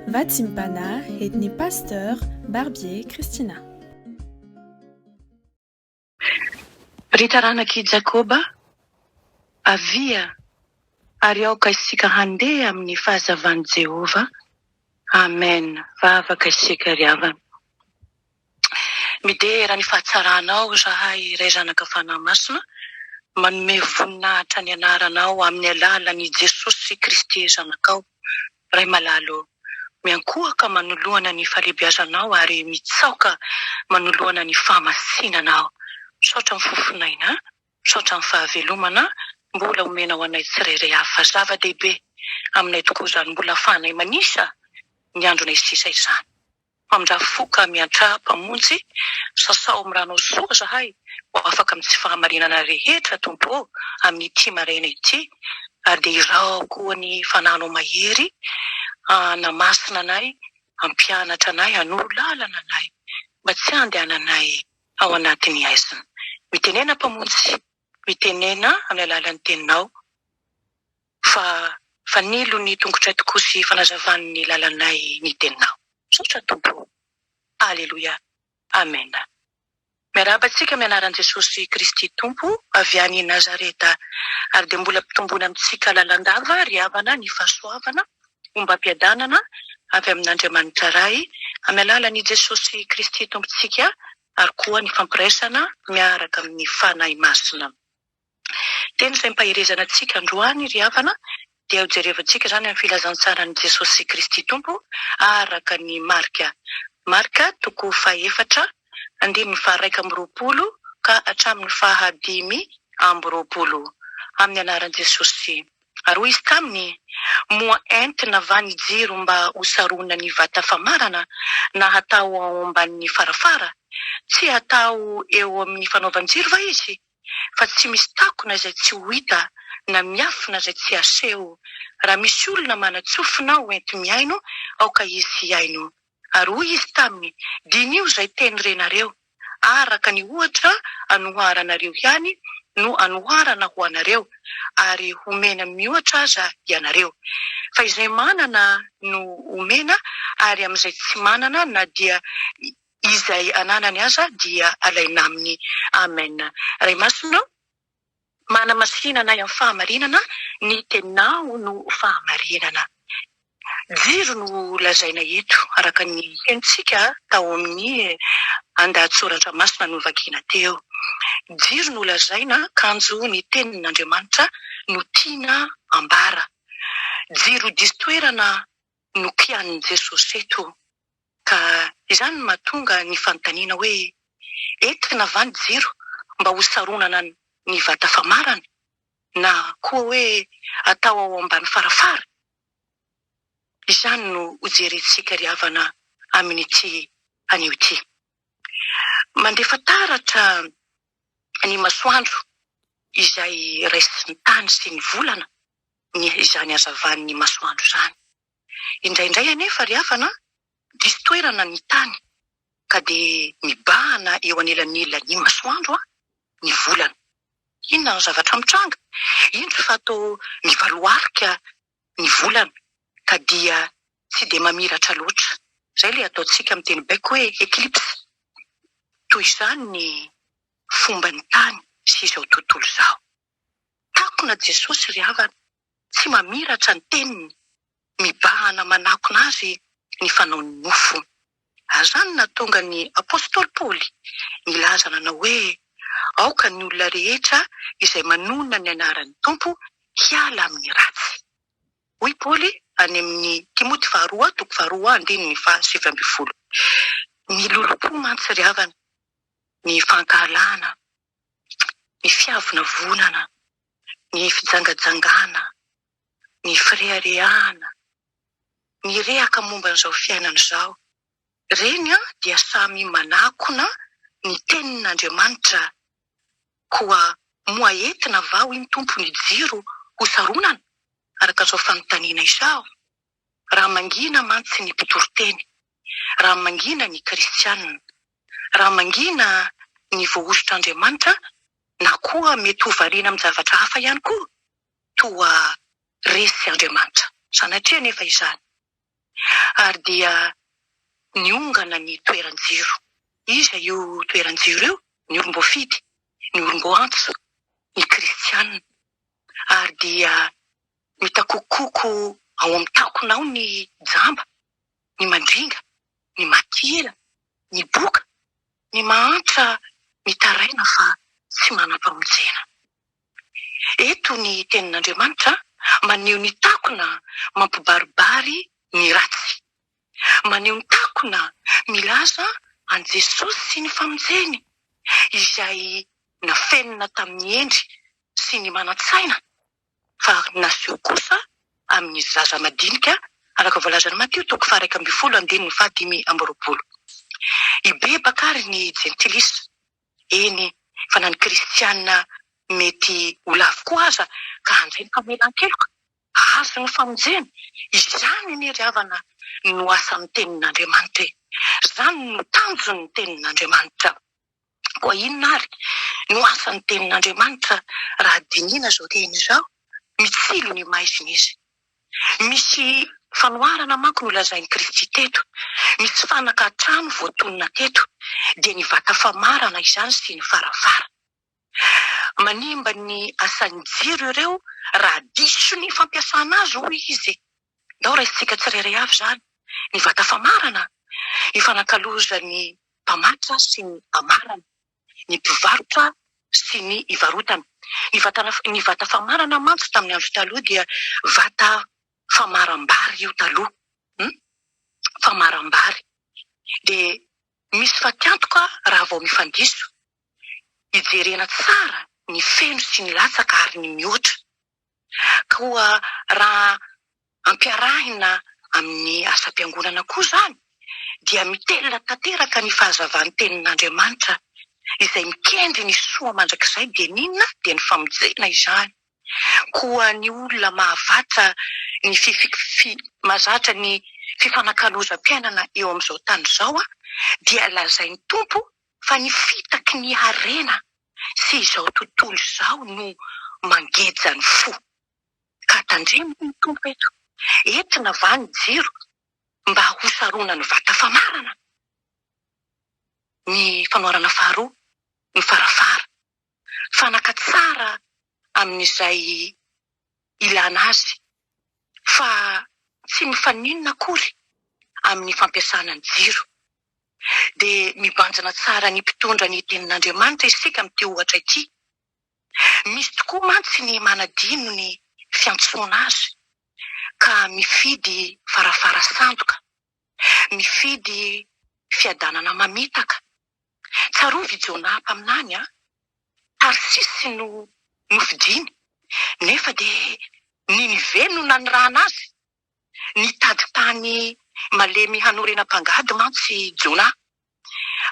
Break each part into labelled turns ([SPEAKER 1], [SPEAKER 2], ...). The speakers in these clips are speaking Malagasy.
[SPEAKER 1] Vatsim-panahy entin'ny Pasteur Barbier Christina.
[SPEAKER 2] Ry taranak'i Jakoba, avia ary aoka isika handeha amin'ny fahazavan'i Jehovah. Amen. Vavaka isika ry havana. Midera ny fahatsaranao izahay Ray Zanaka Fanahy Masina, manome voninahitra ny anaranao amin'ny alalan'i Jesosy Kristy Zanakao. Ray malala ô, miankohoka manoloana ny fahalehibiazanao ary mitsaoka manoloana ny fahamasinanao. Misaotra amin'ny fofon'aina, misaotra amin'ny fahavelomana mbola omenao anay tsirairay avy fa zava-dehibe aminay tokoa izany mbola ahafahanay manisa ny andronay sisa izany. Mpamindra fo ka miantrà Mpamonjy, sasao amin'ny ranao soa zahay ho afaka amin'ny tsy fahamarinana rehetra Tompo ô amin'ity maraina ity ary dia iraho koa ny fananao mahery hanamasina anay, hampianatra anay, hanoro lalana anay mba tsy handehananay ao anatin'ny haizina. Mitenena Mpamonjy, mitenena amin'ny alalan'ny teninao fa fanilo ny tongotray tokoa sy fanazavany ny lalanay ny teninao. Misaotra Tompo o. Aleloia. Amena. Miarahaba antsika amin'ny anaran'i Jesosy Kristy Tompo avy any Nazareta. Ary dia mbola ampitomboina amintsika lalandava ry havana ny fahasoavana ombam-piadanana avy amin'Andriamanitra Ray amin'ny alalan'i Jesosy Kristy Tompontsika ary koa ny fampiraisana miaraka amin'ny Fanahy Masina. Teny izay ampaherezana antsika androany ry havana dia ho jerevantsika izany amin'ny filazantsaran'i Jesosy Kristy Tompo araka ny Marka. Marka toko fahefatra andininy faha-21 ka hatramin'ny faha-25. Amin'ny anaran'i Jesosy. Ary hoy izy taminy, Moa entina va ny jiro mba hosaronana ny vata famarana, na hatao ao ambanin'ny farafara? Tsy hatao eo amin'ny fanaovan-jiro va izy? fa tsy misy takona izay tsy ho hita na miafina izay tsy haseho. Raha misy olona manan-tsofina ho enti-mihaino, aoka izy hihaino. Ary hoy izy taminy, Diniho izay teny renareo, araka ny ohatra anoharanareo ihany no anoharana ho anareo, ary homena mihoatra aza ianareo. Fa izay manana no omena, ary amin'izay tsy manana na dia Izay ananany aza dia alaina aminy. Amen. Ray Masina ô, manamasina anay amin'ny fahamarinana, ny Teninao no fahamarinana. Jiro no lazaina eto, araka ny henontsika tao amin'ny andahatsoratra masina novakiana teo. Jiro no lazaina kanjo ny Tenin'Andriamanitra no tiana ambara. Jiro diso toerana no kianin'i Jesosy eto. Ka izany no mahatonga ny fanontaniana hoe, entina va ny jiro mba ho saronana ny vata famarana na koa hoe atao ao ambany farafara? Izany no hojerentsika ry havana amin'ity anio ity. Mandefa taratra ny masoandro izay raisin'ny tany sy ny volana ny izany hazavan'ny masoandro izany. Indraindray anefa ry havana diso toerana ny tany ka dia mibahana eo anelanelan'ny masoandro ny volana. Inona no zavatra mitranga? Indro fa toa mivaloarika ny volana ka dia tsy dia mamiratra loatra. Izay ilay ataontsika amin'ny teny baiko hoe eclipse. Toy izany ny fomban'ny tany sy izao tontolo izao. Takona Jesosy ry havana. tsy mamiratra ny teniny, mibahana manakona azy ny fanaon'ny nofo. Ary izany no nahatonga ny apostoly Paoly nilaza nanao hoe, Aoka ny olona rehetra izay manonona ny anaran'ny Tompo hiala amin'ny ratsy. Hoy Paoly any amin'ny Timoty faharoa toko faharoa andininy faha-19. Ny lolompo mantsy ry havana, ny fankahalana, ny fiavonavonana, ny fijangajangana, ny fireharehana, ny rehaka momba an'izao fiainana izao, ireny dia samy manakona ny tenin'Andriamanitra. Koa moa entina va hoy ny Tompo ny jiro ho saronana? Araka izao fanontaniana izao. Raha mangina mantsy ny mpitoriteny, raha mangina ny kristianina, raha mangina ny voahosotr'Andriamanitra na koa mety ho variana amin-javatra hafa ihany koa, toa resy Andriamanitra. Sanatria anefa izany. Ary dia niongana ny toeran-jiro. Iza io toeran-jiro io? Ny olom-boafidy, ny olom-boantso, ny kristiana. Ary dia mitakokoko ao amin'ny takona ao ny jamba, ny mandringa, ny maty ela, ny boka, ny mahantra mitaraina fa tsy manam-pamonjena. Eto ny Tenin'Andriamanitra maneho ny takona mampibaribary ny ratsy. Maneho ny takona milaza an'i Jesosy sy ny famonjeny, izay nafenina tamin'ny hendry sy ny manan-tsaina, fa naseho kosa amin'ny zaza madinika, araka voalazan'i Matio toko faha-11 andininy faha-25. Hibebaka àry ny Jentilisa, eny fa na ny Kristiana mety ho lavo koa aza, ka handray ny famelan-keloka, hahazo ny famonjena. Izany anie ry havana no asan'ny Tenin'Andriamanitra e! Izany no tanjon'ny Tenin'Andriamanitra. Koa inona àry no asan'ny Tenin'Andriamanitra raha dinihina izao teny izao? Mitsilo ny maizina izy. Misy fanoharana manko nolazain'i Kristy teto. Misy fanaka trano voatonona teto, dia ny vata famarana izany sy ny farafara. Manimba ny asan'ny jiro ireo raha diso ny fampiasana azy, hoy izy. Ndao raisintsika tsirairay avy izany. Ny vata famarana, ifanakalozan'ny mpamatra sy ny amarana, ny mpivarotra sy ny ivarotana. Ny vatana ny vata famarana mantsy tamin'ny andro taloha dia vata famaram-bary io taloha. Hum? Famaram-bary. Dia misy fatiantoka raha vao mifandiso. Ijerena tsara ny feno sy ny latsaka ary ny mihoatra. Koa raha ampiarahina amin'ny asam-piangonana koa izany dia mitelina tanteraka ny fahazavan'ny Tenin'Andriamanitra izay mikendry ny soa mandrakizay dia ny inona? Dia ny famonjena izany. Koa ny olona mahavatra ny mahazatra ny fifanakalozam-piainana eo amin'izao tany izao dia lazain'ny Tompo fa ny fitaky ny harena sy izao tontolo izao no mangeja ny fo. Ka tandremo hoy ny Tompo eto, entina va ny jiro mba hosaronan'ny vata famarana? Ny fanoharana faharoa, ny farafara. Fanaka tsara amin'izay ilana azy, fa tsy mifaninona akory amin'ny fampiasana ny jiro. Dia mibanjina tsara ny mpitondra ny Tenin'Andriamanitra isika amin'ity ohatra ity. Misy tokoa mantsy ny manadino ny fiantsoana azy ka mifidy farafara sandoka, mifidy fiadanana mamitaka. Tsarovy i Jonah mpaminany an! Tarsisy no nofidiny nefa dia Ninive no nanirahana azy. Nitady tany malemy hanorenam-pangady mantsy i Jonah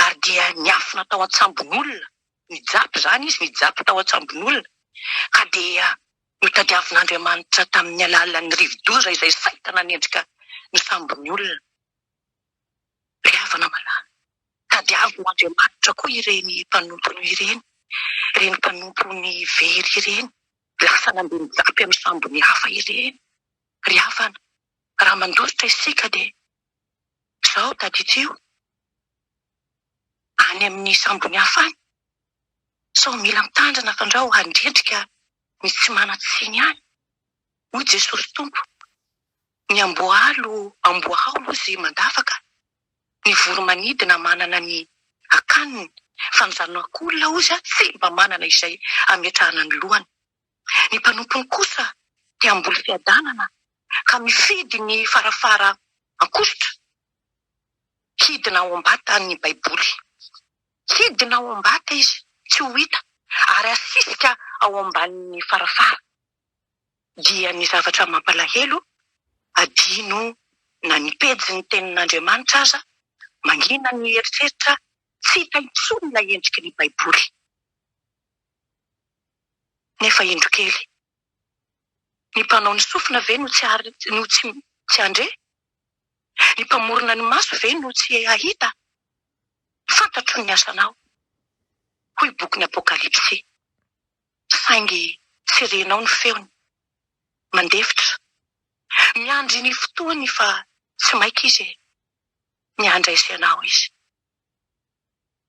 [SPEAKER 2] ary dia niafina tao an-tsambon'olona, nijapy izany izy, nijapy tao an-tsambon'olona, ka dia notadiavin'Andriamanitra tamin'ny alalan'ny rivo-doza izay saika nanendrika ny sambon'ny olona. Ry havana malala, tadiavin'Andriamanitra koa ireny mpanompony ireny, ireny mpanompony very ireny, lasa nandeha nijapy amin'ny sambon'ny hafa ireny. Ry havana, raha mandositra isika dia izao tadidio, any amin'ny sambon'ny hafa any, sao mila mitandrina fandrao handrendrika ny tsy manan-tsiny any. Hoy Jesosy Tompo, ny amboalo amboahaolo izy mandavaka, ny voro-manidina manana ny akaniny, fa ny zanak'olona hozy tsy mba manana izay hametrahana ny lohany. Ny mpanompony kosa te hamboly fiadanana ka mifidy ny farafara ankosotra hidina ao am-bata ny Baiboly. Hidina ao am-bata izy, tsy ho hita, ary asisika ao ambanin'ny farafara. Dia ny zavatra mampalahelo, adino na ny pejin'ny Tenin'Andriamanitra aza, mangina ny eritreritra, tsy hita intsony ilay endriky ny Baiboly. Nefa indro kely. Ny mpanao ny sofina ve no tsy no tsy tsy handre? Ny mpamorona ny maso ve no tsy hahita? Fantatro ny asanao, hoy bokin'ny Apokalypsy. Saingy tsy renao ny feony. Mandefitra. Miandry ny fotoany fa. Tsy maika Izy e! Ny handresy anao Izy.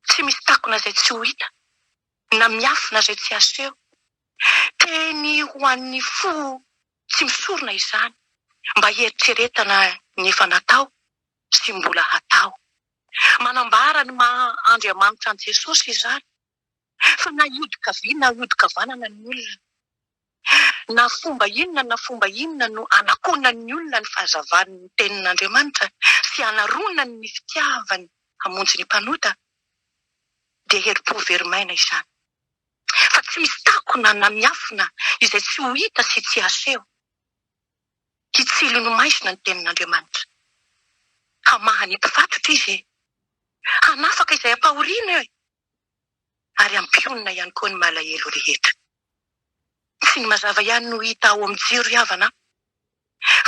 [SPEAKER 2] Tsy misy takona izay tsy ho hita, na miafina izay tsy aseho. Teny ho an'ny fo tsy misorona izany, mba hieritreretana ny efa natao sy mbola hatao. Manambara ny maha Andriamanitra an'i Jesosy izany, fa na hiodin-kavia na hiodin-kavanana ny olona, na fomba inona na fomba inona no anakonan'ny olona ny fahazavan'ny Tenin'Andriamanitra sy anaronany ny fitiavany hamonjy ny mpanota, dia herim-po very maina izany. Fa tsy misy takona na miafina izay tsy ho hita sy tsy haseho. Hitsilo ny maizina ny Tenin'Andriamanitra. Hamaha ny mpifatotra Izy e! Hanafaka izay ampahoriana e! Ary hampionona ihany koa ny malahelo rehetra. Tsy ny mazava ihany no hita ao amin'ny jiro ry havana a!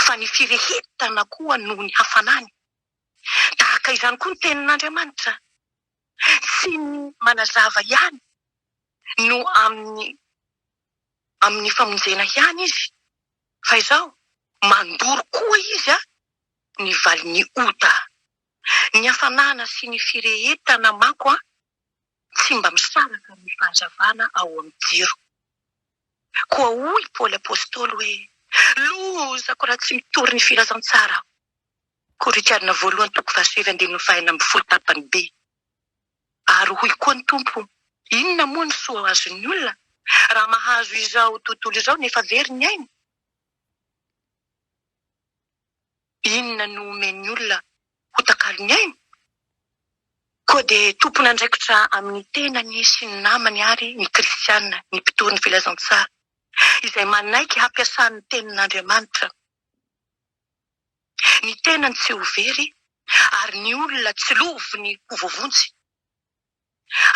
[SPEAKER 2] Fa ny firehetana koa noho ny hafanany. Tahaka izany koa ny Tenin'Andriamanitra. Tsy ny manazava ihany no amin'ny amin'ny famonjena ihany izy fa izao mandoro koa izy a ny valin'ny ota. Ny hafanana sy ny firehetana manko a tsy mba misaraka amin'ny fahazavana ao amin'ny jiro. Koa hoy Paoly Apostoly hoe, Lozako raha tsy mitory ny filazantsara aho. Korintiana voalohany toko fahasivy andininy faha-16 tapany B. Ary hoy koa ny Tompo, Inona moa ny soa ho azon'ny olona, raha mahazo izao tontolo izao nefa very ny ainy? Inona no omen'ny olona ho takalon'ny ainy? Koa dia tompon'andraikitra amin'ny tenany sy ny namany àry ny Kristiana, ny mpitory ny filazantsara, izay manaiky hampiasa ny Tenin'Andriamanitra. Ny tenany tsy ho very ary ny olona tsiloviny ho voavonjy.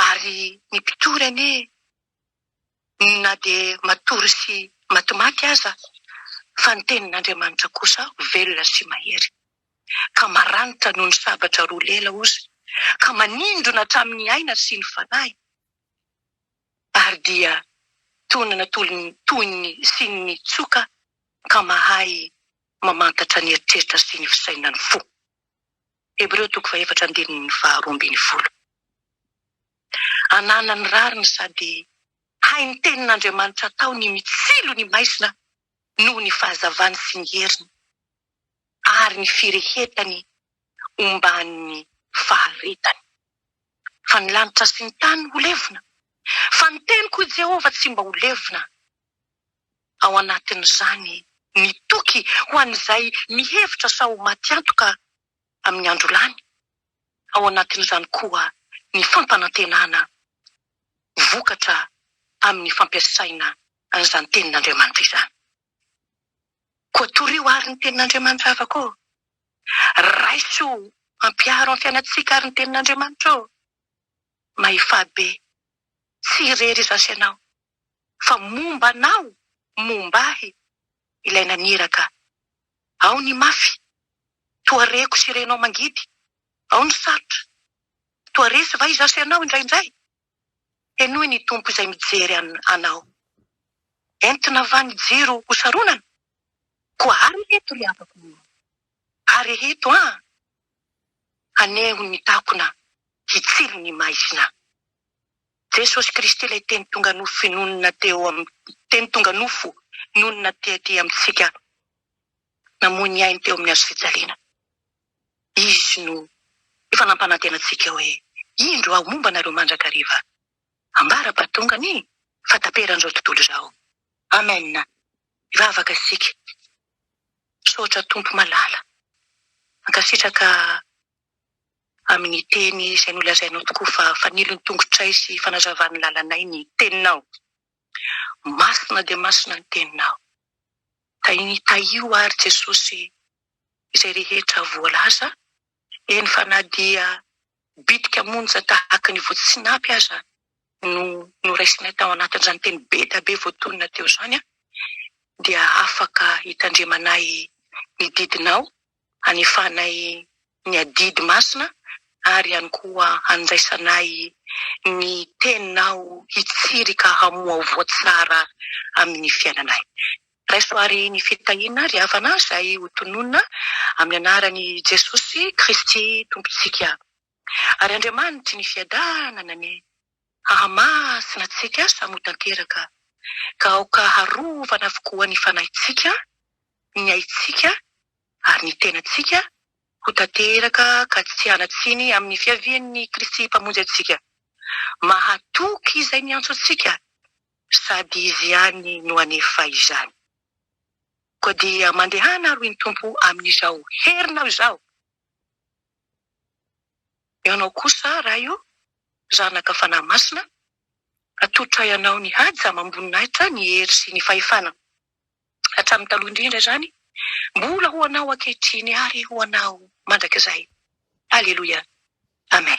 [SPEAKER 2] Ary ny mpitory anie na dia matory sy matimaty aza fa ny tenin'Andriamanitra kosa velona sy mahery ka maranitra noho ny sabatra roa lela ozy ka manindrona hatramin'ny aina sy ny fanahy ary dia tonana toy ny sinin'ny tsoka ka mahay mamantatra ny eritreritra sy ny fisainan'ny fo. Hebreo toko fahefatra andininy faharoambinifolo. Ananany rariny sady hain'ny Tenin'Andriamanitra atao ny mitsilo ny maizina noho ny fahazavany sy ny heriny ary ny firehetany omban'ny faharetany. Fa ny lanitra sy ny tany ho levona, fa ny teniko, hoy Jehovah, tsy mba ho levona. Ao anatin'izany ny toky ho an'izay mihevitra sao maty antoka amin'ny andro lany. Ao anatin'izany koa ny fampanantenana vokatra amin'ny fampiasaina an'izany Tenin'Andriamanitra izany. Koa torio àry ny Tenin'Andriamanitra havako ô! Raiso ampiharo amin'ny fiainantsika àry ny Tenin'Andriamanitra ô! Mahefà be, tsy irery izaho sy ianao. fa momba anao, momba ahy ilay naniraka. Ao ny mafy, toa reko sy renao mangidy, ao ny sarotra, toa resy va izaho sy ianao indraindray? Henoy ny Tompo izay mijery anao. Entina va ny jiro ho saronana? Koa areheto ry havako o! Areheto an! Haneho ny takona, hitsilo ny maizina. Jesosy Kristy ilay Teny tonga nofo nonina teo am Teny tonga nofo nonina tety amintsika namoy ny ainy teo amin'ny hazo fijaliana. Izy no efa nampanantena antsika hoe indro aho momba anareo mandrakariva ambara-pahatonga ny fahataperan'izao tontolo izao. Amen. Hivavaka isika. Misaotra Tompo malala. Mankasitraka amin'ny teny izay nolazainao tokoa fa fanilon'ny tongotray sy fanazavan'ny lalanay ny teninao. Masina dia masina ny teninao. Tahiny tahio ary Jesosy izay rehetra voalaza, eny fa na dia bitika monja tahaka ny voatsinapy aza no noraisinay tao anatin'izany teny be dia be voatonona teo izany dia afaka hitandremanay ny didinao hanefanay ny adidy masina ary ihany koa handraisanay ny teninao hitsiry ka hamoha voa tsara amin'ny fiainanay. Raiso àry ny fitahiana ry havana izay ho tononina amin'ny anaran'i Jesosy Kristy Tompontsika. Ary Andriamanitry ny fiadanana anie hahamasina antsika samy ho tanteraka, ka aoka harovana avokoa ny fanahintsika, ny aintsika ary ny tenantsika ho tanteraka ka tsy hanan-tsiny amin'ny fiavian'ny Kristy Mpamonjy antsika. Mahatoky izay miantso antsika sady Izy ihany no hanefa izany. Koa dia mandehana ary hoy ny Tompo amin'izao herinao izao. Ianao kosa, Ray ô, Zanaka Fanahy Masina, atolotray Anao ny haja amam-boninahitra, ny hery sy ny fahefana. Hatramin'ny taloha indrindra izany, mbola ho Anao ankehitriny ary ho Anao mandrakizay. Aleloia. Amen.